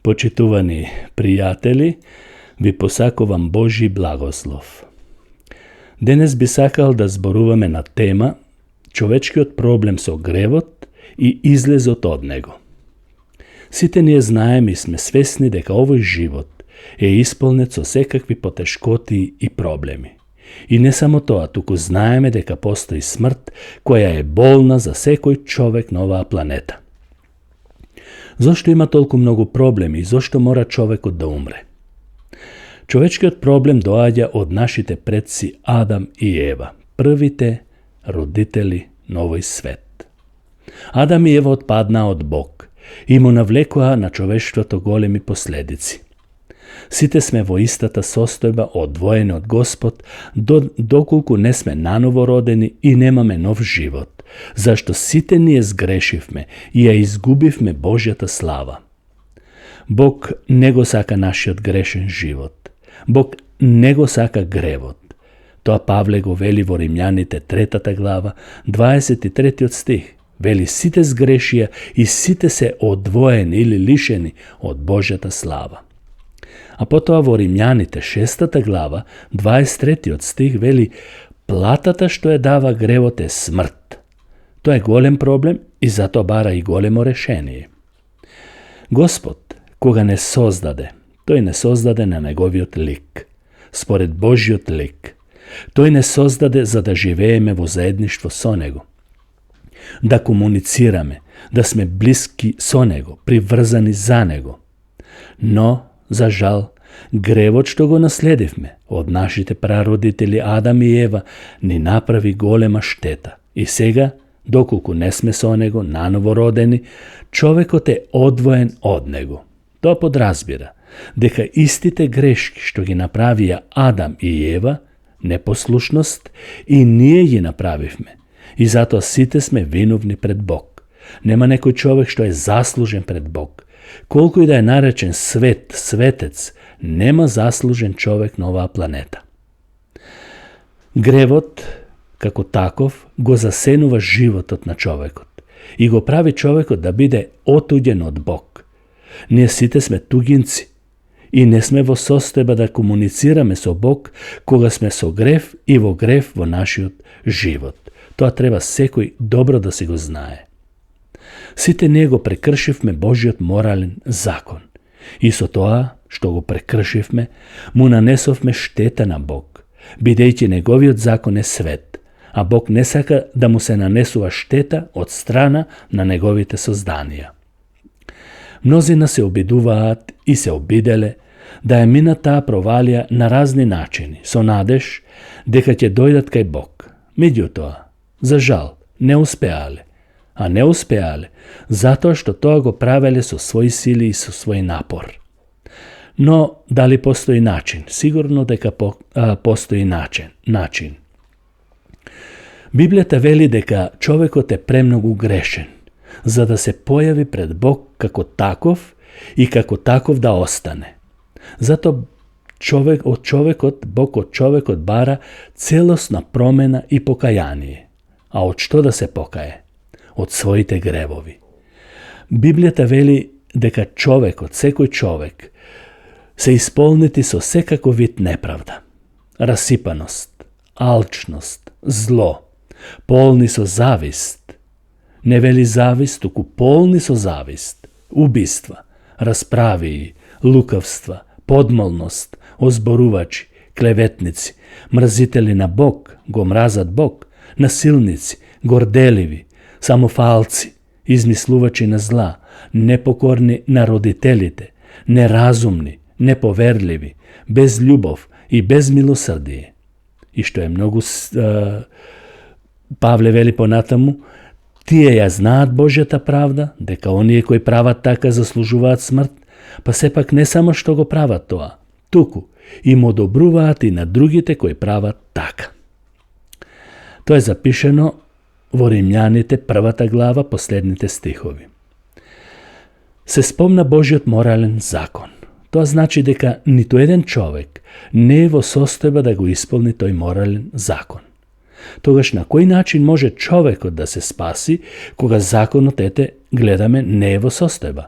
Почитувани пријатели, ви посакувам Божи благослов. Денес би сакал да зборуваме на тема човечкиот проблем со гревот и излезот од него. Сите ние знаеме и сме свесни дека овој живот е исполнет со секакви потешкоти и проблеми. И не само тоа, туку знаеме дека постои смрт која е болна за секој човек на оваа планета. Зошто има толку многу проблеми и зошто мора човекот да умре? Човечкиот проблем доаѓа од нашите предци Адам и Ева, првите родители на овој свет. Адам и Ева отпаднаа од Бог и му навлекоа на човештвото големи последици. Сите сме во истата состојба, одвоени од Господ, доколку не сме наново родени и немаме нов живот, зашто сите ние сгрешивме и ја изгубивме Божјата слава. Бог не го сака нашиот грешен живот. Бог не го сака гревот. Тоа Павле го вели во Римјаните 3 глава, 23 стих. Вели, сите сгрешија и сите се одвоени или лишени од Божјата слава. А потоа во Римјаните 6 глава, 23 стих вели, платата што ја дава гревот е смрт. Тоа е голем проблем и затоа бара и големо решение. Господ, кога не создаде, тој не создаде на неговиот лик, според Божјиот лик. Тој не создаде за да живееме во заедништво со него, да комуницираме, да сме блиски со него, приврзани за него. Но, за жал, гревот што го наследивме од нашите прародители Адам и Ева ни направи голема штета. И сега, доколку не сме со него, наново родени, човекот е одвоен од него. Тоа подразбира дека истите грешки што ги направија Адам и Ева, непослушност, и ние ги направивме. И затоа сите сме виновни пред Бог. Нема некој човек што е заслужен пред Бог. Колку и да е наречен свет, светец, нема заслужен човек на оваа планета. Гревот, како таков, го засенува животот на човекот и го прави човекот да биде отуѓен од Бог. Ние сите сме тугинци и не сме во состојба да комуницираме со Бог кога сме со грев и во грев во нашиот живот. Тоа треба секој добро да си го знае. Сите ние го прекршивме Божиот морален закон. И со тоа што го прекршивме, му нанесовме штета на Бог, бидејќи неговиот закон е свет, а Бог не сака да му се нанесува штета од страна на неговите созданија. Мнозина се обидуваат и се обиделе да ја минат таа провалија на разни начини, со надеж дека ќе дојдат кај Бог. Меѓутоа, за жал, не успеале. А не успеале, затоа што тоа го правеле со своји сили и со свој напор. Но, дали постои начин? Сигурно дека постои начин. Библијата вели дека човекот е премногу грешен, за да се појави пред Бог како таков и како таков да остане. Затоа Бог од човекот бара целосна промена и покаяние. А од што да се покае? Од своите гревови. Библијата вели дека секој човек, се исполнети со секако вид неправда, расипаност, алчност, зло, полни со завист. Не вели завист, туку полни со завист, убиства, расправии, лукавства, подмолност, озборувачи, клеветници, мрзители на Бог, го мразат Бог, насилници, горделиви, самофалци, измислувачи на зла, непокорни на родителите, неразумни, неповерливи, без љубов и без милосрдие. И што е многу, Павле вели понатаму, тие ја знаат Божјата правда, дека оние кои прават така заслужуваат смрт, па сепак не само што го прават тоа, туку им одобруваат и на другите кои прават така. Тоа е запишено во Римјаните 1 глава, последните стихови. Се спомна Божјиот морален закон. Тоа значи дека ниту еден човек не е во состојба да го исполни тој морален закон. Тогаш на кој начин може човекот да се спаси, кога законот, гледаме, не е во состојба?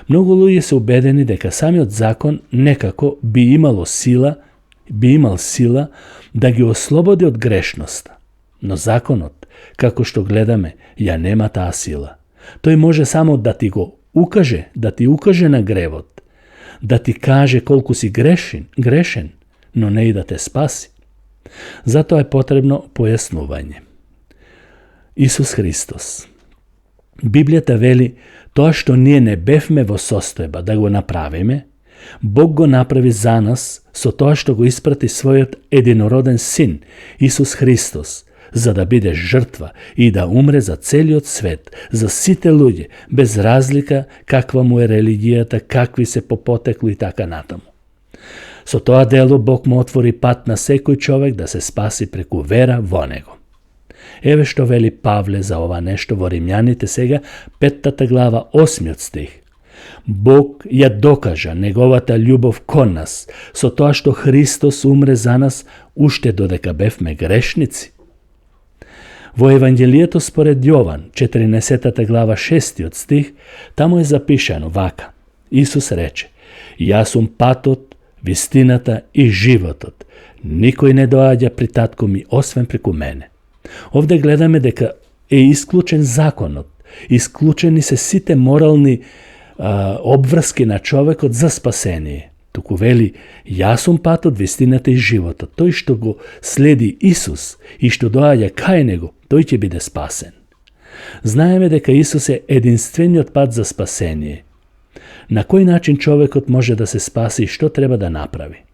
Многу луѓе се убедени дека самиот закон некако би имал сила да ги ослободи од грешноста. Но законот, како што гледаме, ја нема таа сила. Тој може само да ти укаже на гревот, да ти каже колку си грешен, но не и да те спаси. Затоа е потребно појаснување. Исус Христос. Библијата вели, тоа што ние не бевме во состојба да го направиме, Бог го направи за нас со тоа што го испрати својот единороден син, Исус Христос, за да биде жртва и да умре за целиот свет, за сите луѓе, без разлика каква му е религијата, какви се по потекло и така натаму. Со тоа дело Бог му отвори пат на секој човек да се спаси преку вера во него. Еве што вели Павле за ова нешто во Римјаните сега, 5 глава, 8 стих. Бог ја докажа неговата љубов кон нас, со тоа што Христос умре за нас уште додека бевме грешници. Во Евангелието според Јован, 14 глава, 6 стих, таму е запишано вака. Исус рече, јас сум патот, вистината и животот. Никој не доаѓа при татко ми, освен преку мене. Овде гледаме дека е исклучен законот, исклучени се сите морални обврски на човекот за спасение. Туку вели, јас сум патот, вистината и животот. Тој што го следи Исус и што доаѓа кај него, тој ќе биде спасен. Знаеме дека Исус е единствениот пат за спасение. На кој начин човекот може да се спаси и што треба да направи?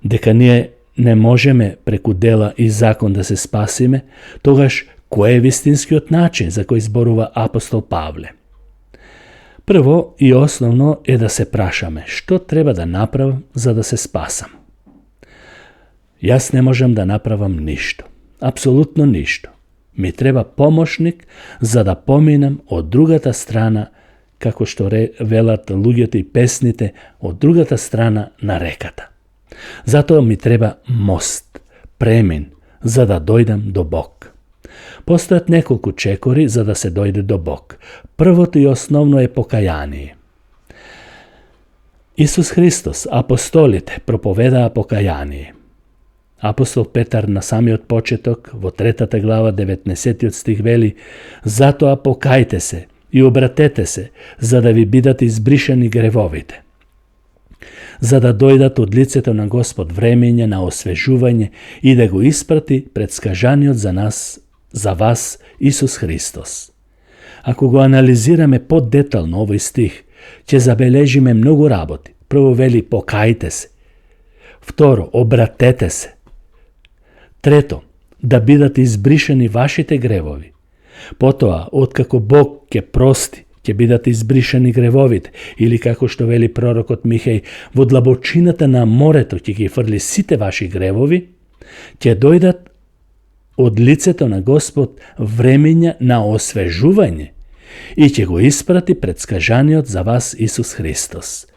Дека ние не можеме преку дела и закон да се спасиме, тогаш кој е вистинскиот начин за кој зборува апостол Павле? Прво и основно е да се прашаме што треба да направам за да се спасам. Јас не можам да направам ништо, апсолутно ништо. Ми треба помошник за да поминам од другата страна, како што велат луѓето и песните, од другата страна на реката. Затоа ми треба мост, премин, за да дојдам до Бог. Постојат неколку чекори за да се дојде до Бог. Првото и основно е покаяние. Исус Христос, апостолите, проповедаа покаяние. Апостол Петар на самиот почеток, во 3 глава, 19 стих вели, затоа покајте се и обратете се, за да ви бидат избришани гревовите. За да дојдат од лицето на Господ времење на освежување и да го испрати предскажаниот за вас Исус Христос. Ако го анализираме подетално овој стих, ќе забележиме многу работи. Прво вели покајте се. Второ, обратете се. Трето, да бидат избришани вашите гревови. Потоа, откако Бог ќе прости, ќе бидат избришани гревовите, или како што вели пророкот Михеј, во длабочината на морето ќе ги фрли сите ваши гревови, ќе дојдат од лицето на Господ времења на освежување и ќе го испрати предскажаниот за вас Исус Христос.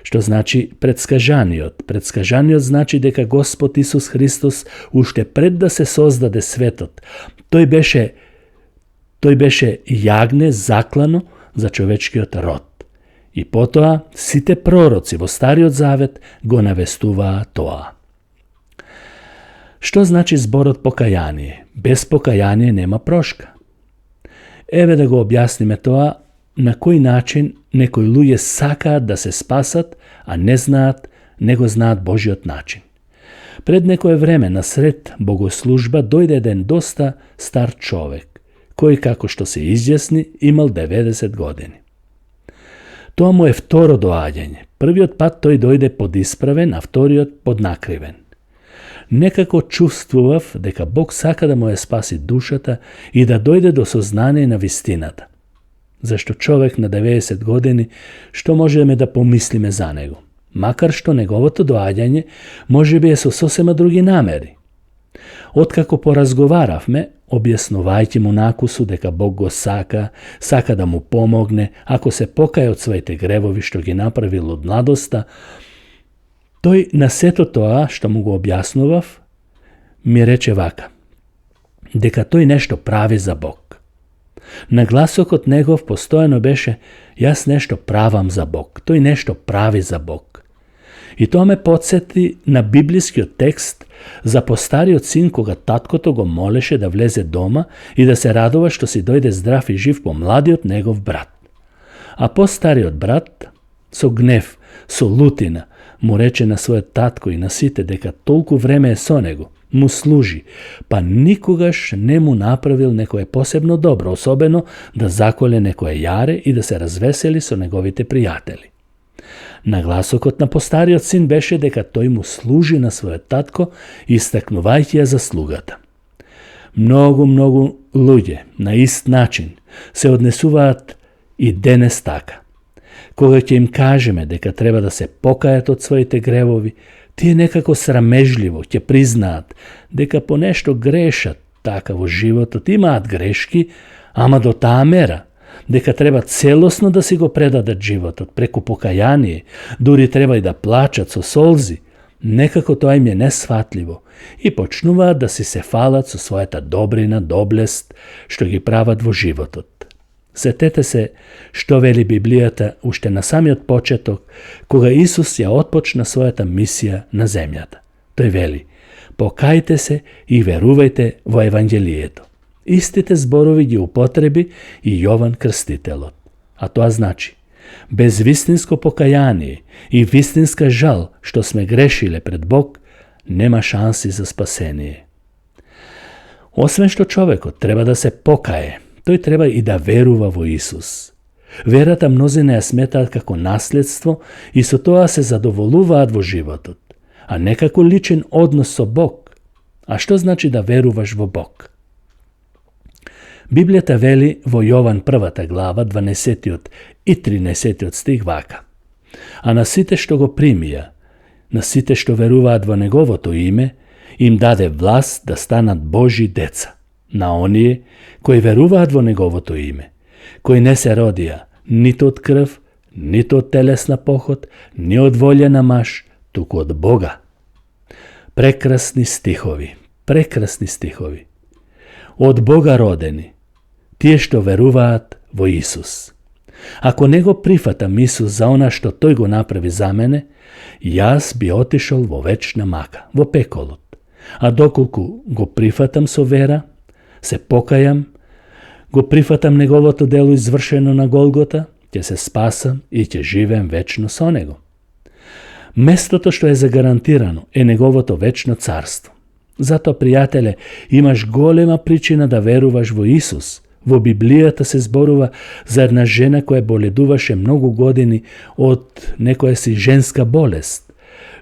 Што значи предскажаниот? Предскажаниот значи дека Господ Исус Христос уште пред да се создаде светот, тој беше јагне заклано за човечкиот род. И потоа сите пророци во Стариот Завет го навестуваа тоа. Што значи зборот покаяние? Без покаяние нема прошка. Еве да го објасниме тоа на кој начин некои луѓе сакаат да се спасат, а не го знаат Божиот начин. Пред некое време на сред богослужба дојде еден доста стар човек, кој како што се изјасни имал 90 години. Тоа му е второ доаѓање. Првиот пат тој дојде подисправен, а вториот поднакривен. Некако чувствував дека Бог сака да му ја спаси душата и да дојде до сознание на вистината. Зашто човек на 90 години, што можеме да помислиме за него? Макар што неговото доаѓање може би е со сосема други намери. Откако поразговаравме, објаснувајќи му накусу дека Бог го сака да му помогне, ако се покај од своите гревови што ги направил од младоста, тој на сето тоа што му го објаснував, ми рече вака, дека тој нешто прави за Бог. На гласокот негов постојано беше: јас нешто правам за Бог, тој нешто прави за Бог. И тоа ме потсети на библискиот текст за постариот син кога таткото го молеше да влезе дома и да се радува што си дојде здрав и жив по младиот негов брат. А постариот брат, со гнев, со лутина, му рече на својот татко и на сите дека толку време е со него, му служи, па никогаш не му направил некое посебно добро, особено да заколе некое јаре и да се развесели со неговите пријатели. Нагласокот на постариот син беше дека тој му служи на својот татко, истакнувајќи ја заслугата. Многу луѓе на ист начин се однесуваат и денес така. Кога ќе им кажеме дека треба да се покајат од своите гревови, тие некако срамежливо ќе признаат дека по нешто грешат така во животот, имаат грешки, ама до таа мера, дека треба целосно да си го предадат животот преку покаяние, дури треба и да плачат со солзи, некако тоа им е несватливо и почнуваат да си се фалат со својата добрина, доблест, што ги прават во животот. Сетете се што вели Библијата уште на самиот почеток, кога Исус ја отпочна својата мисија на земјата. Тој вели: покајте се и верувајте во Евангелието. Истите зборови ги употреби и Јован Крстителот. А тоа значи, без вистинско покаяние и вистинска жал што сме грешиле пред Бог, нема шанси за спасение. Освен што човекот треба да се покае, тој треба и да верува во Исус. Верата мнозина ја сметаат како наследство и со тоа се задоволуваат во животот, а не како личен однос со Бог. А што значи да веруваш во Бог? Библијата вели во Јован 1 глава 12 и 13 стих вака: а на сите што го примија, на сите што веруваат во Неговото име, им даде власт да станат Божји деца, на оние кои веруваат во Неговото име, кои не се родија ниту од крв, ниту од телесна поход, ни од волја на маж, туку од Бога. Прекрасни стихови, прекрасни стихови. Од Бога родени, тие што веруваат во Исус. Ако не го прифатам Исус за она што тој го направи за мене, јас би отишол во вечна мака, во пеколот. А доколку го прифатам со вера, се покајам, го прифатам Неговото дело извршено на Голгота, ќе се спасам и ќе живеем вечно со Него. Местото што е загарантирано е Неговото вечно царство. Затоа, пријателе, имаш голема причина да веруваш во Исус. Во Библијата се зборува за една жена која боледуваше многу години од некоја си женска болест.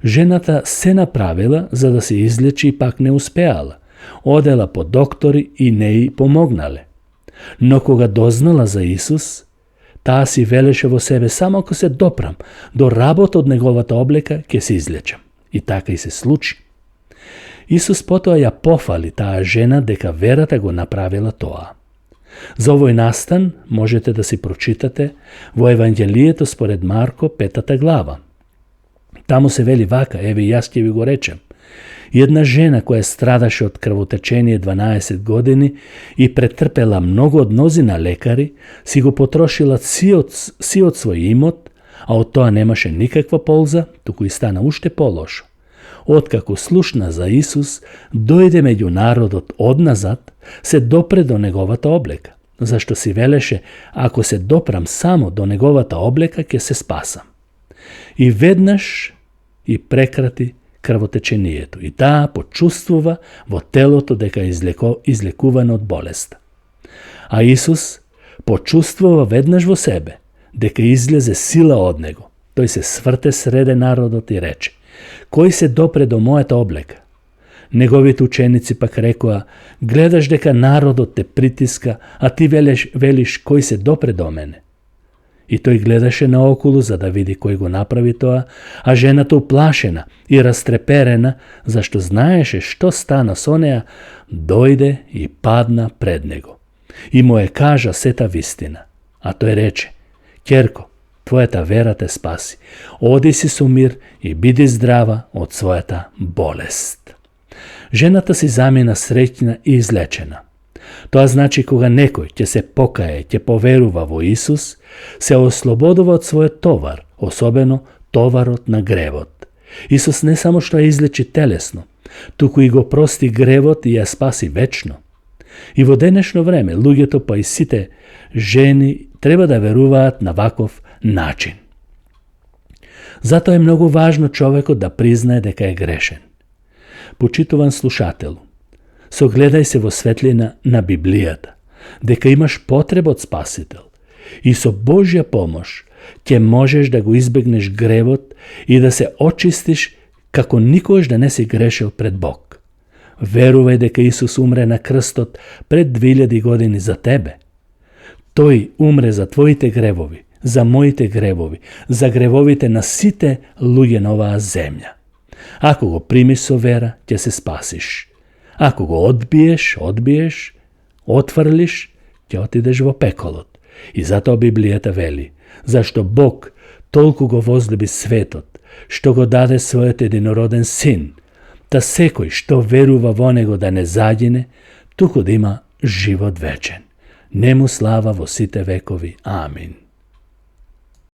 Жената се направила за да се излечи и пак не успеала. Одела по доктори и не ѝ помогнале. Но кога дознала за Исус, таа си велеше во себе: само ако се допрам до работ од Неговата облека, ќе се излечам. И така и се случи. Исус потоа ја пофали таа жена дека верата го направила тоа. За овој настан можете да си прочитате во Евангелието според Марко 5 глава. Таму се вели вака, еве јас ќе ви го речем. Една жена која страдаше од крвотечение 12 години и претрпела многу од мнозина лекари, си го потрошила сиот свој имот, а од тоа немаше никаква полза, туку и стана уште полошо. Откако слушна за Исус, дојде меѓу народот одназад, се допре до Неговата облека, зашто си велеше: ако се допрам само до Неговата облека, ќе се спасам. И веднаш и прекрати крвотечението, и таа почувствува во телото дека е излекувана од болеста. А Исус почувствува веднаш во себе дека излезе сила од него. Тој се сврте среде народот и рече: кој се допре до мојата облека? Неговите ученици пак рекоа: гледаш дека народот те притиска, а ти велиш кој се допре до мене? И тој гледаше наоколу за да види кој го направи тоа, а жената уплашена и растреперена, зашто знаеше што стана со неа, дојде и падна пред него. И му е кажа сета вистина. А тој рече: ќерко, твојата вера те спаси. Оди си со мир и биди здрава од својата болест. Жената си замина среќна и излечена. Тоа значи кога некој ќе се покае, ќе поверува во Исус, се ослободува од својот товар, особено товарот на гревот. Исус не само што ја излечи телесно, туку и го прости гревот и ја спаси вечно. И во денешно време луѓето, па и сите жени, треба да веруваат на ваков начин. Затоа е многу важно човекот да признае дека е грешен. Почитуван слушателу, согледај се во светлина на Библијата, дека имаш потреба од Спасител и со Божја помош ќе можеш да го избегнеш гревот и да се очистиш како никогаш да не си грешил пред Бог. Верувај дека Исус умре на крстот пред 2000 години за тебе. Тој умре за твоите гревови, за моите гревови, за гревовите на сите луѓе на оваа земја. Ако го примиш со вера, ќе се спасиш. Ако го одбиеш, отфрлиш, ќе отидеш во пеколот. И затоа Библијата вели, зашто Бог толку го возлюби светот, што го даде својот единороден син, да секој што верува во него да не загине, туку да има живот вечен. Нему слава во сите векови. Амин.